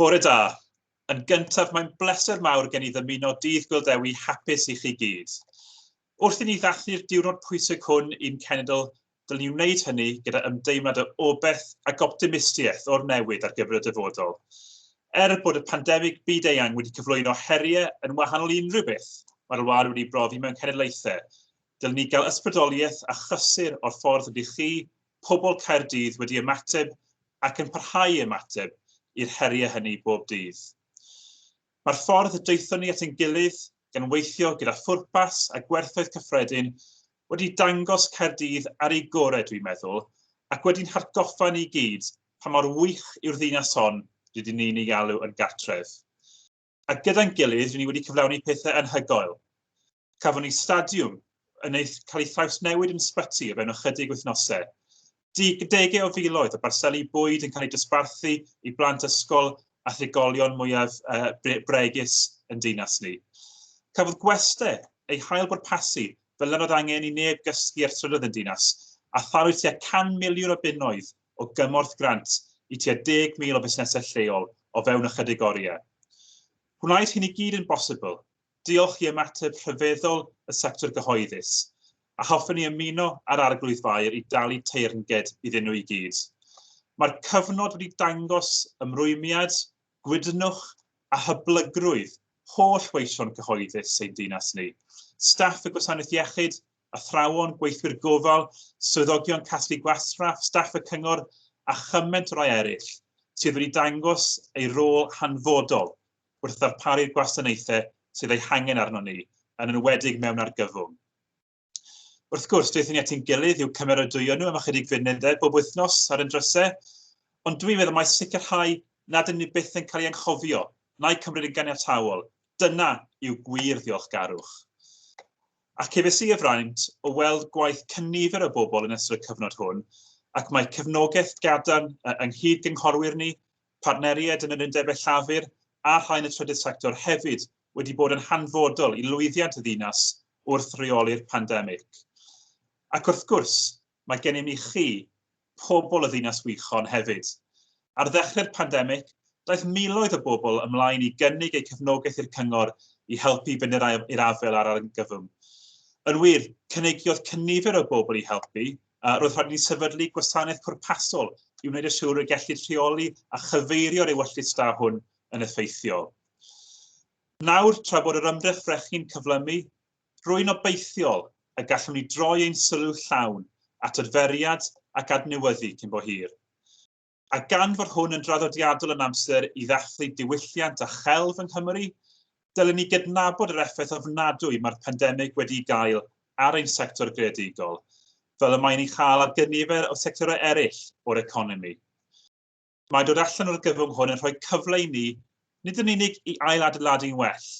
Bore da. Yn gyntaf, mae'n bleser mawr gen i ddymuno Dydd Gŵyl Dewi hapus i chi gyd. Wrth i ni ddathlu'r diwrnod pwysig hwn i'n cenedl, dylen ni wneud hynny gyda ymdeimlad o obaith ac optimistiaeth o'r newid ar gyfer y dyfodol. Er bod y pandemig byd-eang wedi cyflwyno heriau yn wahanol i unrhyw beth mae'r wlad wedi brofi mewn cenedlaethau, dylen ni gael ysbrydoliaeth a chysur o'r ffordd rydych chi, pobl Caerdydd, wedi ymateb ac yn parhau i ymateb i'r heriau hynny bob dydd. Mae'r ffordd y daethon ni at ein gilydd, gan weithio gyda phwrpas a gwerthoedd cyffredin, wedi dangos Caerdydd ar ei gorau, dwi'n meddwl, ac wedi'n hatgoffa ni gyd pa mor wych yw'r ddinas hon rydyn ni'n ei galw yn gartref. A gyda'n gilydd, rydyn ni wedi cyflawni pethau anhygoel. Cafon ni stadiwm yn ei cael ei thrawsnewid yn ysbyty o fewn ychydig wythnosau. Degau o filoedd o barseli bwyd yn cael eu dosbarthu i blant ysgol a thrigolion mwyaf bregus yn dinas ni. Cafodd gweste ei hail-bwrpasu fel nad oedd angen i neb gysgu ar strydoedd yn dinas, a thalwyd tua 100 miliwn o bunnoedd o gymorth grant i tua 10,000 o fusnesau lleol o fewn ychydig oriau. Gwnaed hyn i gyd yn bosibl, diolch i ymateb rhyfeddol y sector gyhoeddus, a hoffwn i ymuno â'r Arglwydd Faer i dalu teyrnged iddyn nhw i gyd. Mae'r cyfnod wedi dangos ymrwymiad, gwydnwch a hyblygrwydd holl weision cyhoeddus ein dinas ni, staff y Gwasanaeth Iechyd, athrawon, gweithwyr gofal, swyddogion casglu gwastraff, staff y cyngor a chymaint o rai eraill sydd wedi dangos eu rôl hanfodol wrth ddarparu'r gwasanaethau sydd eu hangen arnon ni, yn enwedig mewn argyfwng. Wrth gwrs, daethon ni at ein gilydd i'w cymeradwyo nhw am ychydig funudau bob wythnos ar ein drysau, ond dwi'n meddwl mai sicrhau nad ydyn ni byth yn cael ei anghofio, na'i cymryd yn ganiataol, dyna yw gwir ddiolchgarwch. A cefais i y fraint o weld gwaith cynifer o bobl yn ystod y cyfnod hwn, ac mae cefnogaeth gadarn yng nghyd-gynghorwyr ni, partneriaid yn yr undebau llafur a rhai yn y trydydd sector hefyd wedi bod yn hanfodol i lwyddiant y ddinas wrth reoli'r pandemig. Ac wrth gwrs, mae gennym ni chi, pobl y ddinas wych hon hefyd. Ar ddechrau'r pandemig, daeth miloedd o bobl ymlaen i gynnig eu cefnogaeth i'r cyngor i helpu i fynd i'r afael â'r argyfwng. Yn wir, cynigiodd cynifer o bobl i helpu, a roedd rhaid i ni sefydlu gwasanaeth pwrpasol i wneud yn siŵr y gellid rheoli a chyfeirio'r ewyllys da hwn yn effeithiol. Nawr, tra bod yr ymdrech frechu'n cyflymu, Rwy'n obeithiol y gallwn ni droi ein sylw llawn at adferiad ac adnewyddu cyn bo hir. A gan fod hwn yn draddodiadol yn amser i ddathlu diwylliant a chelf yng Nghymru, dylen ni gydnabod yr effaith ofnadwy mae'r pandemig wedi'i gael ar ein sector greadigol, fel y mae'n ei chael ar gynifer o sectorau eraill o'r economi. Mae dod allan o'r gyfwng hwn yn rhoi cyfle i ni, nid yn unig i ail-adeiladu'n well,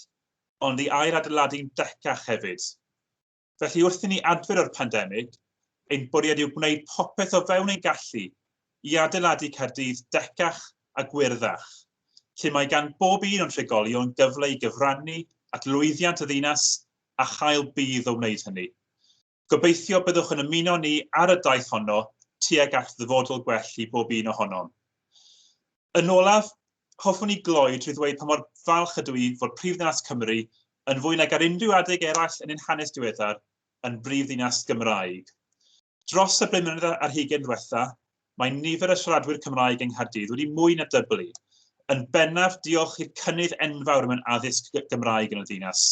ond i ail-adeiladu'n decach hefyd. Felly wrth i ni adfer o'r pandemig, ein bwriad yw gwneud popeth o fewn ein gallu i adeiladu Caerdydd decach a gwyrddach, lle mae gan bob un o'n trigolion gyfle i gyfrannu at lwyddiant y ddinas a chael budd o wneud hynny. Gobeithio byddwch yn ymuno ni ar y daith honno tuag at ddyfodol gwell i bob un ohonom. Yn olaf, hoffwn i gloi trwy ddweud pa mor falch ydw i fod prifddinas Cymru, yn fwy nag ar unrhyw adeg eraill yn ein hanes diweddar, yn brifddinas Gymraeg. Dros y bum mlynedd ar hugain ddiwetha', mae nifer y siaradwyr Cymraeg yng Nghaerdydd wedi mwy na dyblu, yn bennaf diolch i'r cynnydd enfawr mewn addysg Gymraeg yn y ddinas.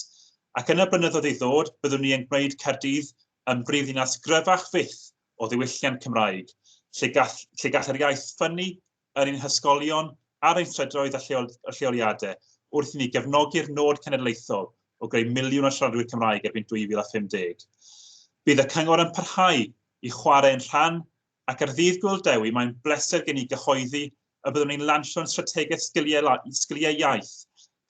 Ac yn y blynyddoedd i ddod, byddwn ni yn gwneud Caerdydd yn brifddinas gryfach fyth o ddiwylliant Cymraeg, lle gall, lle gall yr iaith ffynnu yn ein hysgolion, ar ein strydoedd a lleol, lleoliadau, wrth i ni gefnogi'r nod cenedlaethol o greu miliwn o siaradwyr Cymraeg erbyn 2050. Bydd y cyngor yn parhau i chwarae yn rhan Ac ar Ddydd Gŵyl Dewi, mae'n bleser gen i gyhoeddi y byddwn ni'n lansio'n strategaeth sgiliau, sgiliau iaith,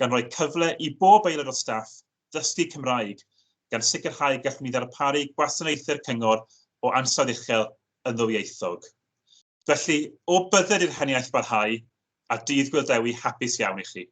gan roi cyfle i bob aelod o staff ddysgu Cymraeg, gan sicrhau gallwn ni ddarparu gwasanaethau'r cyngor o ansawdd uchel yn ddwyieithog. Felly, o bydded i'r heniaith barhau, a Dydd Gŵyl Dewi hapus iawn i chi.